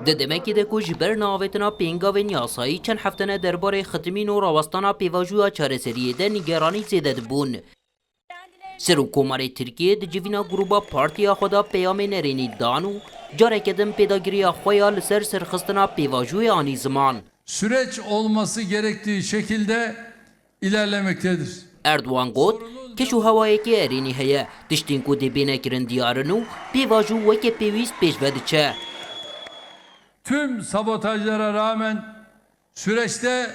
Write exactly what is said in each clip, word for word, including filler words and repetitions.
Di demekê de ku ji ber neavêtina pêngavên yasayî çend hefte ne derbarê xitimîn û rawestana pêvajoya çareseriyê de nîgeranî zêde dibûn. Serokkomarê Tirkiyê di civîna grûba partiya xwe de peyamên erênî dan û careke din pêdagiriya xwe ya li ser serxistina pêvajoyê anî ziman. Süreç olması gerektiği şekilde ilerlemektedir. Erdogan got, keş û hewayekî erênî heye, tiştên ku dê bêne kirin diyar in û pêvajo weke pêwîst pêş ve diçe. Tüm sabotajlara rağmen süreçte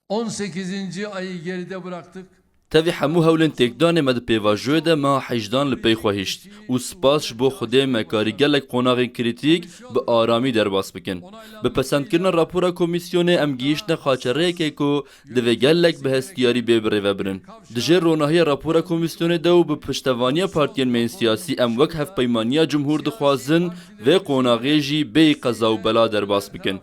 on sekizinci ayı geride bıraktık. Tevî hemû hewlên têkdanê me di pêvajoyê de meha hejdan li pey xwe hişt û spas ji bo Xwedê me karî gelek qonaxên krîtîk bi aramî derbas bikin. Bi pesendkirina rapora komîsyonê em gihîştine xaçerêyekê ku divê gelek bi hestiyarî bê birêvebirin. Di jêr ronahiya rapora komîsyonê de û bi piştevaniya partiyên me yên siyasî em wek Hevpeymaniya Cumhûr dixwazin vê qonaxê jî bêyî qeza û bela derbas bikin.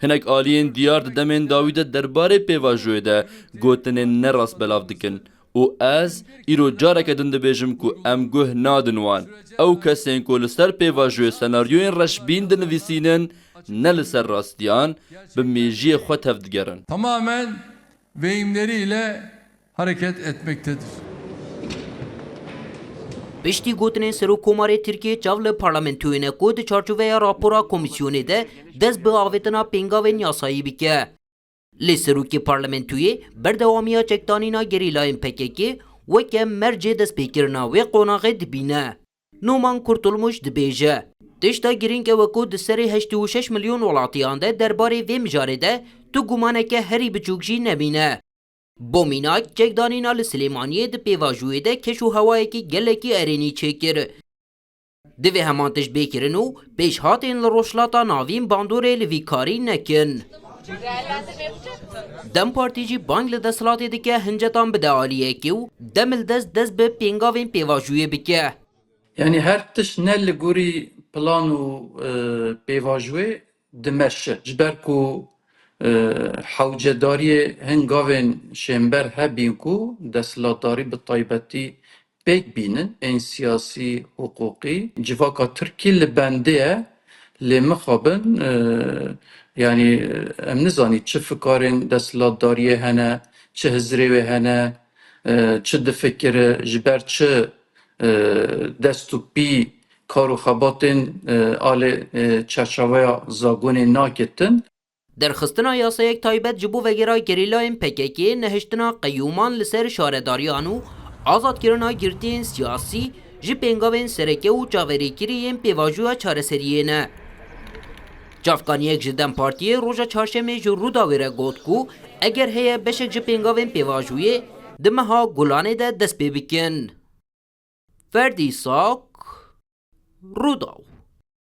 Hinek aliyên diyar di demên dawî de derbarê pêvajoyê de gotinên nerast belav dikin û ez îro careke din dibêjim ku em guh nadin wan. Ew kesên ku li ser pêvajoyê senaryoyên reşbîn dinivîsînin, ne li ser rastiyan, bi mêjiyê xwe tev digerin. Tamamen vehimleriyle hareket etmektedir. Piştî gotinên Serokkomarê Tirkiyê çav li parlamentoyê ne ku di çarçoveya rapora komîsyonê de dest bi avêtina pêngavên yasayî bike. Lê serokê parlamentoyê berdewamiya çekdanîna gerîlayên P K K weke mercê destpêkirina wê qonaxê dibîne. Numan Kurtulmuş dibêje, tişta girîng ew e ku di serê heştê û şeş milyon welatiyan de derbarê vê mijarê de tu gumaneke herî biçûk jî nemîne. Bo mînak, çekdanîna li Silêmaniyê di pêvajoyê de keş û hewayekî gelekî erênî çêkir. Divê heman tişt bê kirin û pêşhatên li Rojhilata Navîn bandorê li vî karî nekin. DEM Partî jî bang li desthilatê dike hincetan bide aliyekê û demildest dest bi pêngavên pêvajoyê bike. Yanî her tişt ne li gorî plan û, e, pêvajoyê dimeşe. Ji ber ku, e, hewcedariyê hin gavên şênber hebîn ku desthilatdarî bi taybetî pêk bînin, ên siyasî, hiqûqî. Civaka Tirkî li bendê ye, lê mixabin, e, yanî, em nizanî çi fikarên desthilatdariyê hene, çi hizrê wê hene, e, çi difikire, ji ber çi, e, dest û pî kar û xebatên, e, alê, e, çerçeveya zagonê naketin. Derxistina yasayek taybet ji bo vegera gerîlayên P K K, nehiştina qeyûman li ser şaredariyan û azadkirina girtiyên siyasî ji pêngavên sereke û çaverêkirî yên pêvajoya çareseriyê ne. Çavkaniyek ji DEM Partiyê roja çarşemê ji Rûdawê re got ku eger heye beşek ji pêngavên pêvajoyê di meha Gulanê de dest pê bikin. Ferdî Sak, Rûdaw.